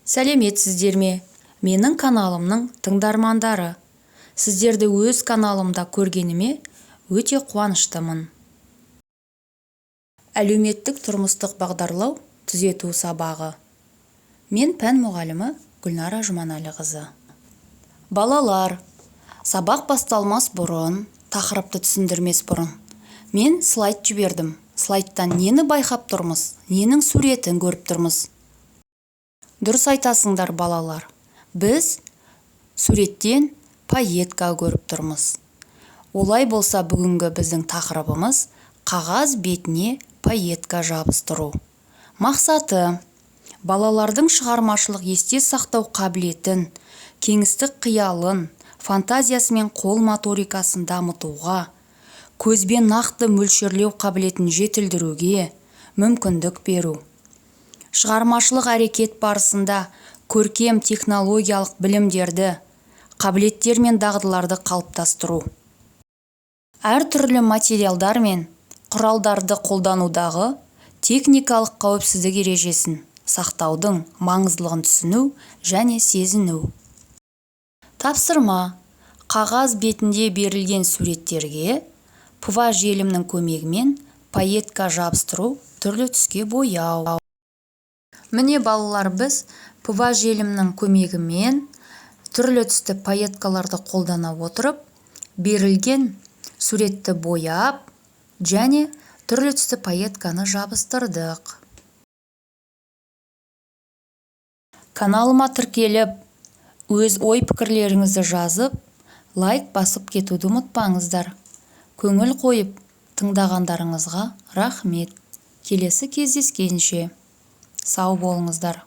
Сәлеметсіздер ме, менің каналымның тыңдармандары! Сіздерді өз каналымда көргеніме өте қуаныштымын. Әлеуметтік-тұрмыстық бағдарлау түзету сабағы. Мен пән мұғалімі Гүлнара Жұманәліқызы. Балалар, сабақ басталмас бұрын, тақырыпты түсіндірмес бұрын, мен слайд жібердім. Слайдтан нені байқап тұрмыз, ненің суретін көріп тұрмыз? Дұрыс айтасыңдар, балалар. Біз суреттен пайетка көріп тұрмыз. Олай болса, бүгінгі біздің тақырыбымыз: қағаз бетіне пайетка жабыстыру. Мақсаты: балалардың шығармашылық есте сақтау қабілетін, кеңістік қиялын, фантазиясы мен қол моторикасын дамытуға, көзбен нақты мөлшерлеу қабілетін жетілдіруге мүмкіндік беру, шығармашылық әрекет барысында көркем технологиялық білімдерді, қабілеттер мен дағдыларды қалыптастыру, әртүрлі материалдар мен құралдарды қолданудағы техникалық қауіпсіздік ережесін сақтаудың маңыздылығын түсіну және сезіну. Тапсырма: қағаз бетінде берілген суреттерге ПВА желімнің көмегімен пайетка жабыстыру, түрлі түске бояу. Міне, балалар, біз ПВА желімнің көмегімен түрлі түсті пайеткаларды қолдана отырып, берілген суретті бояп және түрлі түсті пайетканы жабыстырдық. Каналыма тіркеліп, өз ой-пікірлеріңізді жазып, лайк басып кетуді ұмытпаңыздар. Көңіл қойып тыңдағандарыңызға рахмет. Келесі кездескенше сау болыңыздар!